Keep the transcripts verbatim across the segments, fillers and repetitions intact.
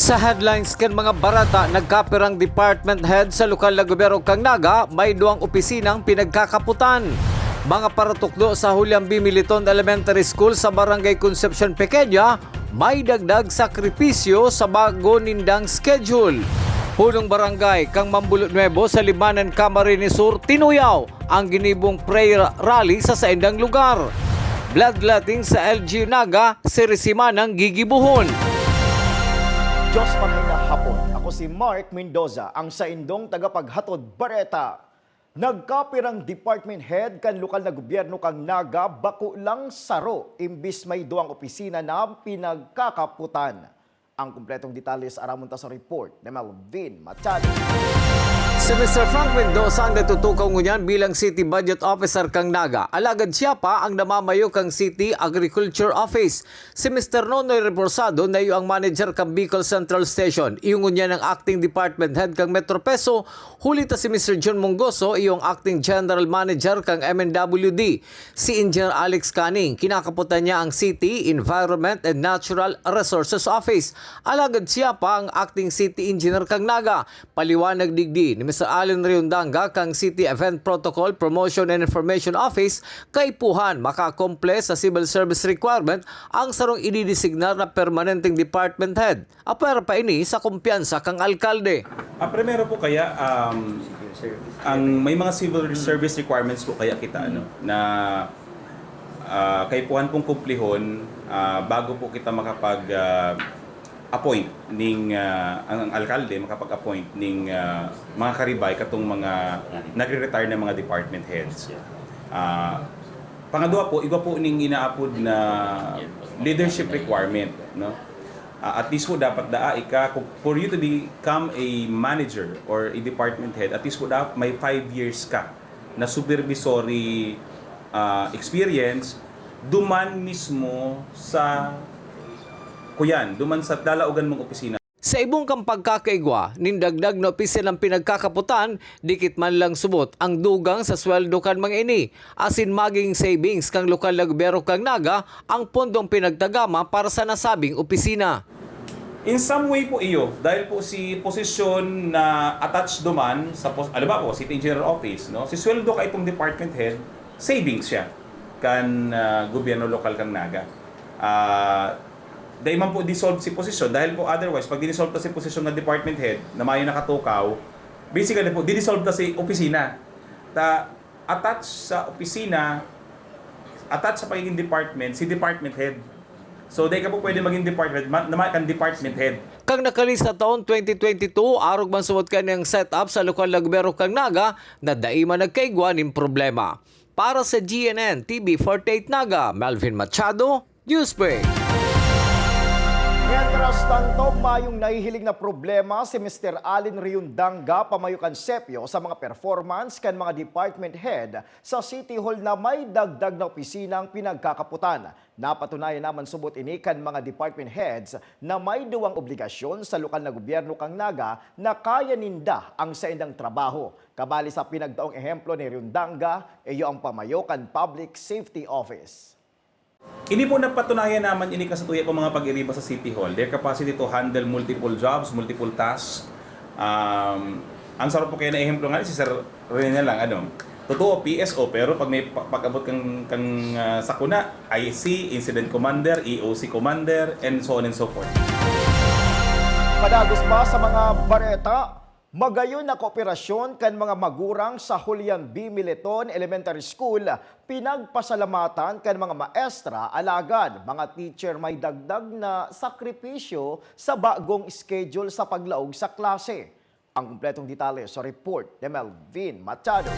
Sa headlines kan mga bareta, nagkapirang department head sa lokal na gobyerno kan Naga, may duwang opisinang pinagkakaputan. Mga paratukdo sa Julian B. Militon Elementary School sa Barangay Concepcion Pequeña, may dagdag sakripisyo sa bago nindang schedule. Punong barangay kan Mambulot Nuevo sa Libmanan, Camarines Sur, tinuyaw ang ginibong prayer rally sa saindang lugar. Bloodletting sa L G U Naga, Sirisimanang gigibohon. Diyos, magandang hapon. Ako si Mark Mendoza, ang saindong tagapaghatod bareta. Nagkapirang department head kan lokal na gobyerno kan Naga, bako lang saro, imbis may duwang opisina na pinagkakaputan. Ang kompletong detalye sa aramon ta sa report ni Melvin Machado. Si Mister Frank Mendoza ang natutukaw ngunyan bilang City Budget Officer kan Naga. Alagad siya pa ang namamayo kan City Agriculture Office. Si Mister Nonoy Reporsado na iyo ang manager kan Bicol Central Station. Iyo ngunyan ang acting department head kan Metro Peso, huli ta si Mister John Mongoso iyo ang acting general manager kan M N W D. Si Engineer Alex Canning, kinakaputan niya ang City, Environment and Natural Resources Office. Alagad siya pa ang acting city engineer kan Naga. Paliwanag digdi ni Mister Allen Riondanga kan City Event Protocol, Promotion and Information Office, kaipuhan makakomple sa civil service requirement ang sarong ididesignar na permanenteng department head. Apwera pa ini sa kumpiyansa kan alkalde. Ah, primero po kaya, um, ang may mga civil service requirements po kaya kita, ano, na, ah, kaipuhan pong kumplihon, ah, bago po kita makapag, ah, appoint ning, ah, ang, ang alkalde makapag-appoint ning, ah, mga karibay katong mga nagre-retire na mga department heads. Ah, pangadwa po, iba po ning inaapod na leadership requirement, no? Ah, at least po dapat daa ika, for you to become a manager or a department head, at least po dapat may five years ka na supervisory, ah, experience duman mismo sa kuyan, duman sa lalaogan mong opisina. Sa ibong kan pagkakaigwa nin dagdag na opisinang pinagkakaputan, dikit man lang subot ang dugang sa sweldo kan mga ini, asin magiging savings kan lokal na gobyerno kan Naga ang pondong pinagtagama para sa nasabing opisina. In some way po iyo, dahil po si posisyon na attached duman sa pos-, halimbawa po, City Engineer Office, no? Si sweldo ka itong department head, savings siya kan, ah, gobyerno lokal kan Naga. Ah, dai man po dissolve si posisyon, dahil po otherwise, pag dinissolve ta si posisyon ng department head na mayo nakatukaw, basically po, dinissolve ta si opisina. Ta, attached sa opisina, attached sa pagiging department, si department head. So, dai ka po pwede maging department, ma-, naman kang department head. Kan nakalis sa taon twenty twenty-two, arog man subot kan niyang setup sa lokal na gobyerno kan Naga na dai man nagkaigwa nin problema. Para sa G N N T V forty-eight Naga, Melvin Machado, Newsbreak. Mientras tanto, mayong nahihiling na problema si Mister Allen Riondanga pamayo kan Sepio sa mga performance kan mga department head sa City Hall na may dagdag na opisinang pinagkakaputan. Napatunayan naman subot ini kan mga department heads na may duwang obligasyon sa lokal na gobyerno kan Naga na kaya ninda ang saindang trabaho. Kabali sa pinagtaong ehemplo ni Riondanga, iyo ang pamayo kan Public Safety Office. Ini po napatunayan naman ini kan satuya pong mga pag-iriba sa City Hall, their capacity to handle multiple jobs, multiple tasks. Um, ang sarong po kaya na ehemplo nga si Sir Rene lang, ano, totoo, P S O, pero pag may pa-, pag-abot kang, kang, ah, sakuna, I C, Incident Commander, E O C Commander, and so on and so forth. Padagos pa sa mga bareta, magayon na kooperasyon kan mga magurang sa Julian B. Militon Elementary School, pinagpasalamatan kan mga maestra, alagad mga teacher may dagdag na sakripisyo sa bagong schedule sa paglaog sa klase. Ang kompletong detalye sa report ni Melvin Machado.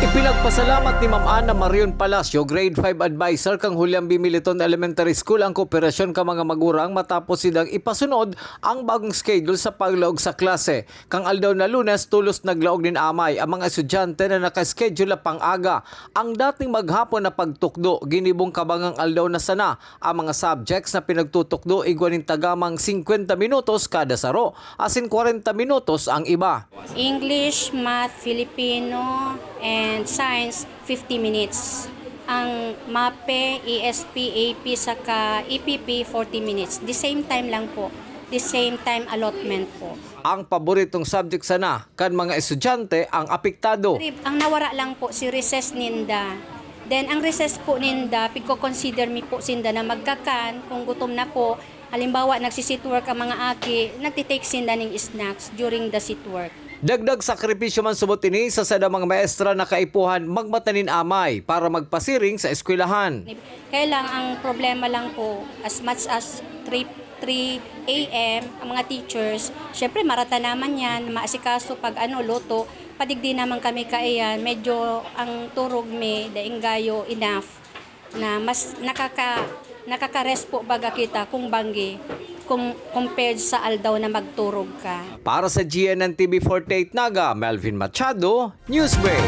Ipinagpasalamat ni Ma'am Ana Marion Palacio, Grade five Adviser kan Julian B. Militon Elementary School, ang kooperasyon kan mga magurang matapos sidang ipasunod ang bagong schedule sa paglaog sa klase. Kan aldaw na Lunes, tolos naglaog nin amay ang mga estudyante na naka-schedule na pang-aga. Ang dating maghapon na pagtukdo, ginibong kabangang aldaw na sana. Ang mga subjects na pinagtutukdo igwa nin tagamang singkwenta minutos kada saro, asin kwarenta minutos ang iba. English, Math, Filipino, and Science, fifty minutes. Ang MAPE, E S P, A P, saka E P P, forty minutes. The same time lang po. The same time allotment po. Ang paboritong subject sana kan mga estudyante ang apektado. Ang nawara lang po si recess ninda. Then ang recess po ninda, pigko-consider mi po sinda na magkakan kung gutom na po. Halimbawa, nagsi-sit work ang mga aki, nagti-take sinda ning snacks during the sit work. Dagdag sakripisyo man subot ini sa sadang mga maestra na kaipuhan magmata nin amay para magpasiring sa eskwelahan. Kaya lang, ang problema lang po, as much as three, three a.m. ang mga teachers, syempre marata naman yan, maasikaso pag ano, luto, padigdi naman kami kaiyan, medyo ang turog mi, daing gayo, enough na mas nakaka, nakaka-rest po baga kita kung banggi, kung compared sa aldaw na magturog ka. Para sa G N N T V forty-eight Naga, Melvin Machado, Newsbreak.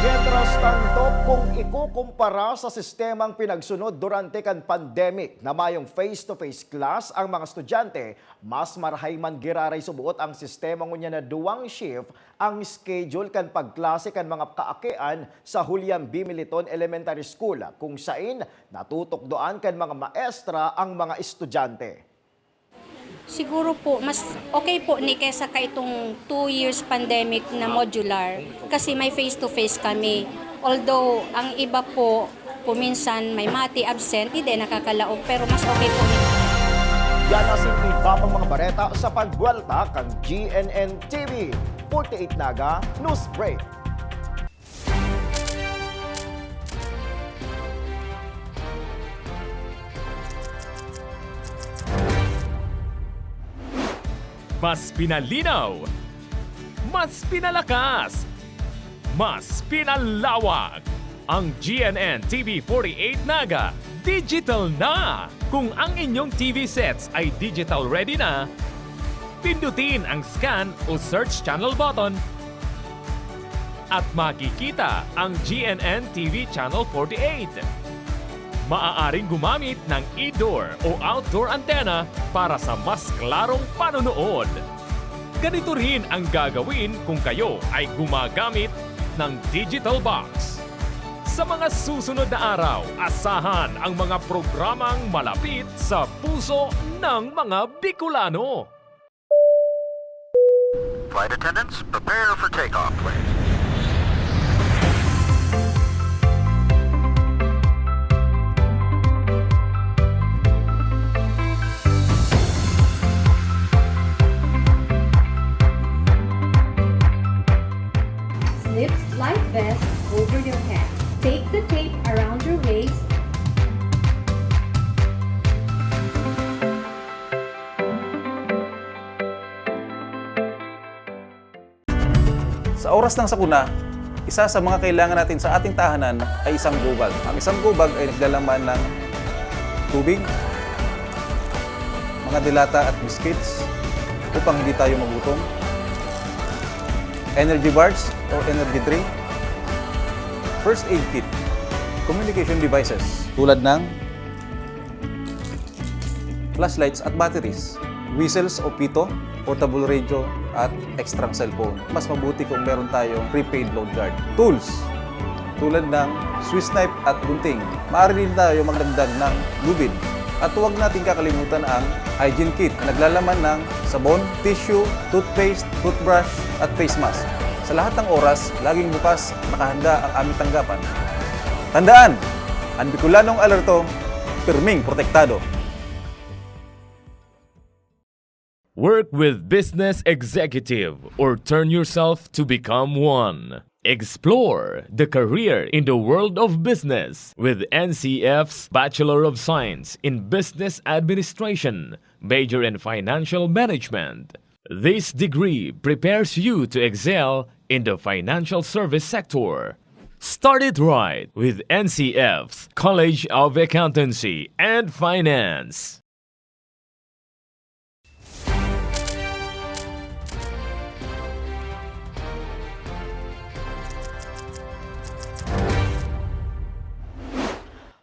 Mientras tanto, kung ikukumpara sa sistemang pinagsunod durante kan pandemic na mayong face-to-face class ang mga estudyante, mas marahay man giraray subuot ang sistema ngunyan na duwang shift ang schedule kan pagklase kan mga kaakian sa Julian B. Militon Elementary School, kung sain natutukdoan kan mga maestra ang mga estudyante. Siguro po, mas okay po ni kesa kaitong two years pandemic na modular kasi may face-to-face kami. Although, ang iba po, kuminsan may mati, absent, hindi nakakalaog, pero mas okay po ni. Yan ang iba pang mga bareta sa pagbuwelta kan G N N T V forty-eight Naga News Break. Mas pinalinaw, mas pinalakas, mas pinalawak. Ang G N N T V forty-eight Naga digital na! Kung ang inyong T V sets ay digital ready na, pindutin ang scan o search channel button at makikita ang G N N T V Channel forty-eight. Maaaring gumamit ng indoor o outdoor antenna para sa mas klarong panonood. Ganito rin ang gagawin kung kayo ay gumagamit ng digital box. Sa mga susunod na araw, asahan ang mga programang malapit sa puso ng mga Bicolano. Flight attendants, prepare for takeoff, please. Slip life vest over your head. Take the tape around your waist. Sa oras ng sakuna, isa sa mga kailangan natin sa ating tahanan ay isang go bag. Ang isang go bag ay naglalaman ng tubig, mga delata at biscuits upang hindi tayo magutom, energy bars o energy drink, first aid kit, communication devices tulad ng flashlights at batteries, whistles o pito, portable radio, at extrang cellphone. Mas mabuti kung meron tayong prepaid load guard. Tools, tulad ng Swiss knife at gunting. Maaari din tayo magdagdag ng lubid. At huwag natin kakalimutan ang hygiene kit na naglalaman ng sabon, tissue, toothpaste, toothbrush, at face mask. Sa lahat ng oras, laging bukas, nakahanda ang aming tanggapan. Tandaan, ang Bicolanong alerto, pirming protektado. Work with Business Executive or turn yourself to become one. Explore the career in the world of business with N C F's Bachelor of Science in Business Administration, major in Financial Management. This degree prepares you to excel in the financial service sector. Start it right with N C F's College of Accountancy and Finance.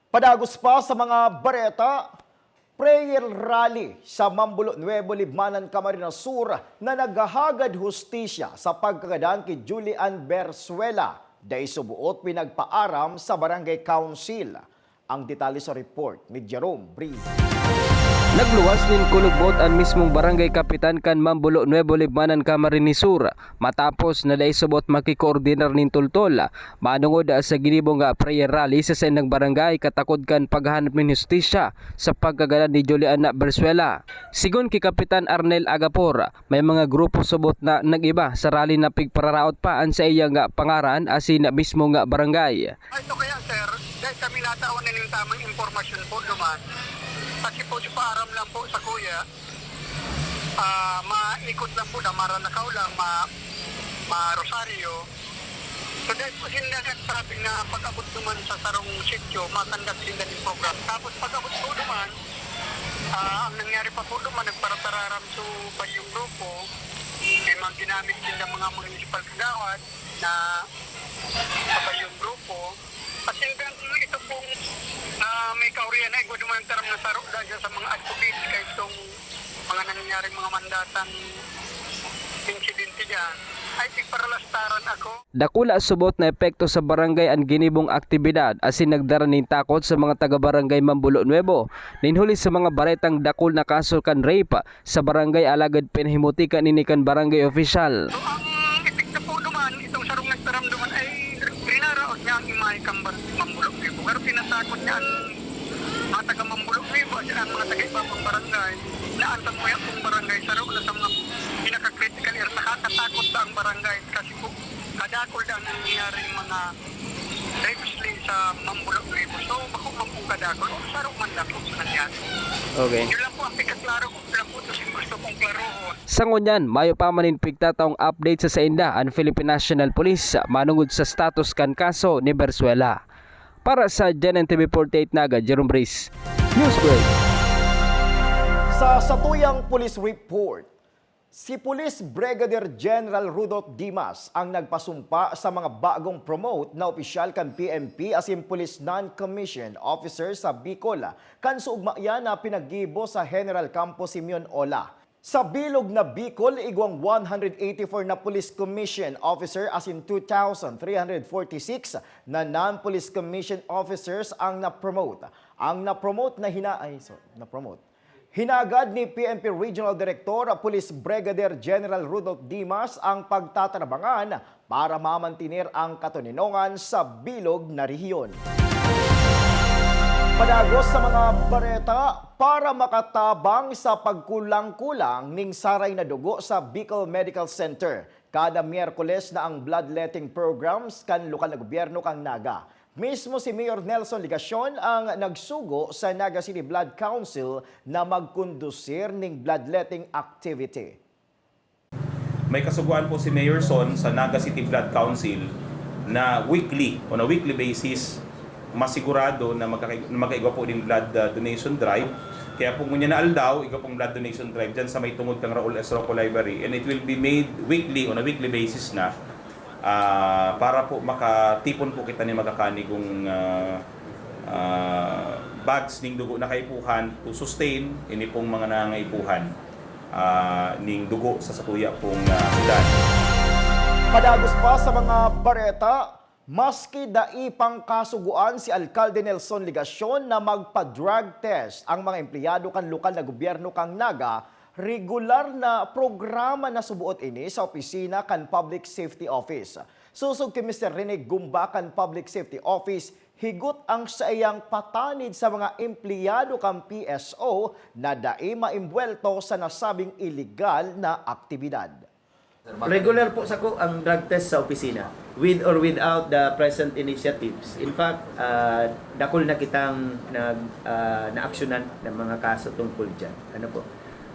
Padagos pa sa mga bareta, prayer rally sa Mambulo Nuevo Libmanan, Camarines Sur na naghahagad hustisya sa pagkagadan ki Julian Berzuela, dai suboot pinagpaaram sa Barangay Council. Ang detalye sa report ni Jerome Breeze. Nagluwas nin kulugbot an mismong barangay kapitan kan Mambulo Nuevo, Libmanan, Camarines Sur, matapos na dai subot makikoordinar nin tultol manongod sa ginibo nga prayer rally sa saindang barangay katakod kan paghahanap nin hustisya sa pagkagadan ni Juliana Bersuela. Sigon ki Kapitan Arnel Agapor, may mga grupo subot na nag-iba sa rally na pigpararaot pa an saiyang pangaran asin mismo nga barangay. Ito kaya, sir, dahil kami natawan na ning tamang impormasyon po duman. Kasi po, di pa aram lang po sa kuya, ah, maikot lang po na maranakaw lang, ma, ma Rosario. So, dahil po sinda nagsabi na pag-abot duman sa sarong sityo, matanggap sinda ning program. Tapos pag-abot po duman, ah, ang nangyari pa po duman, nagparatararam so bagyong grupo, may mga ginamit sinda mga municipal kagawad na sa bagyong grupo. At hanggang ito pong, ah, may kaurihan na igwa duman taram na saro dahil sa mga advocates kay itong mga nangyaring mga mandatang insidente dyan, ay tigparalastaran ako. Dakula subot na epekto sa barangay an ginibong aktibidad asin nagdara nin takot sa mga taga-barangay Mambulo Nuevo nin huli sa mga baretang dakul na kaso kan rape sa barangay, alagad pinahimuti kan ini kan barangay opisyal. So, ang epekto po duman, itong sarong nagtaram duman ay rinaraot niya ang imahe kan bar-, Mambulo Nuevo. Pero pinasakot niya ang mga taga Mambulo Nuevo at ang mga taga iba pang barangay na ang samuya pong barangay saro na sa mga pinaka-critical area. Nakakatakot na ang barangay kasi po kadakol na ang nangyayaring mga rapes sa Mambulo Nuevo. So, bako man pong kadakol o saro man lang po sa nangyari. Okay. Yun lang po ang pagkaklaro ko, yun lang po ito ang gusto kong klarohon. Sa ngunyan, mayo pa man nin pigtataong update sa sainda an Philippine National Police manongod sa status kan kaso ni Bersuela. Para sa G N N T V forty-eight Naga, Jerome Breeze, Newsbreak. Sa satuyang police report, si Police Brigadier General Rudolph Dimas ang nagpasumpa sa mga bagong promote na opisyal kan P N P asin police non-commissioned officer sa Bicol, kan suugma iyan na pinaggibo sa General Campo Simeon Ola. Sa bilog na Bicol, igwang one hundred eighty-four na police commission officer asin two thousand three hundred forty-six na non-police commission officers ang na-promote. Ang na-promote na hina-, ay, sorry, na-promote. Hinagad ni P N P Regional Director, Police Brigadier General Rudolph Dimas ang pagtatanabangan para mamantener ang katoninongan sa bilog na rehiyon. Padagos sa mga bareta, para makatabang sa pagkulang-kulang ning saray na dugo sa Bicol Medical Center, kada Miyerkules na ang bloodletting programs kan lokal na gobyerno kan Naga. Mismo si Mayor Nelson Legacion ang nagsugo sa Naga City Blood Council na magkondusir ning bloodletting activity. May kasugoan po si Mayor Son sa Naga City Blood Council na weekly, on a weekly basis, masigurado na magkaka-, na magkaigwa po ning blood, ah, donation drive. Kaya po ngunyan na aldaw, igwa pong blood donation drive dyan sa may tungod kang Raul S. Rocco Library, and it will be made weekly, on a weekly basis na, ah, para po makatipon po kita ni magkakanigong, ah, ah, bags ning dugo na kaipuhan to sustain ini pong mga nangangaipuhan, ah, ning dugo sa satuya pong, ah, syudad. Padagos pa sa mga bareta, maski dai pang kasugoan si Alkalde Nelson Legacion na magpa-drug test ang mga empleyado kan lokal na gobyerno kan Naga, regular na programa na suboot ini sa opisina kan Public Safety Office. Sosog ki Mister Rene Gumba kan Public Safety Office, higot ang saiyang patanid sa mga empleyado kan P S O na dai maimbwelto sa nasabing iligal na aktibidad. Regular po sako ang drug test sa opisina, with or without the present initiatives. In fact, ah, dakul na kitang nag-, ah, naaksyonan ng mga kaso tungkol diyan. Ano po?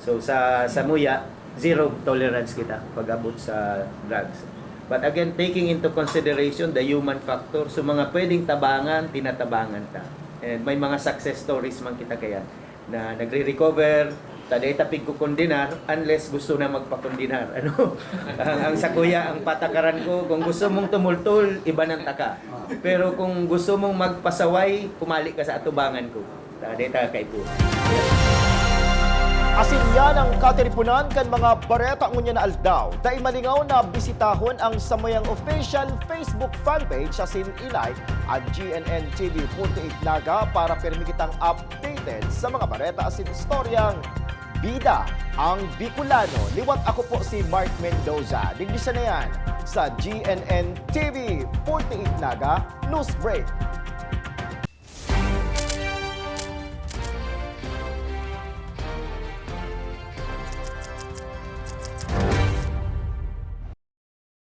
So, sa, sa muya, zero tolerance kita pag-abot sa drugs. But again, taking into consideration the human factor, so mga pwedeng tabangan, tinatabangan ta. And may mga success stories man kita kaya na nagre-recover, ta dai ta pigkokondenar unless gusto na magpakondenar. Ano? Ang, ang sa kuya, ang patakaran ko, kung gusto mong tumultol, ibanan ta ka. Pero kung gusto mong magpasaway, pumali ka sa atubangan ko. Ta dai ta kaipuhan. Asin yan ang katiriponan kan mga bareta ngunyan na aldaw. Dai malingaw na bisitahon ang samuyang official Facebook fanpage asin i-like an G N N T V forty-eight Naga para pirmi kitang updated sa mga bareta asin istoryang bida ang Bicolano. Liwat ako po si Mark Mendoza. Digdi sana yan sa G N N T V forty-eight Naga News Break.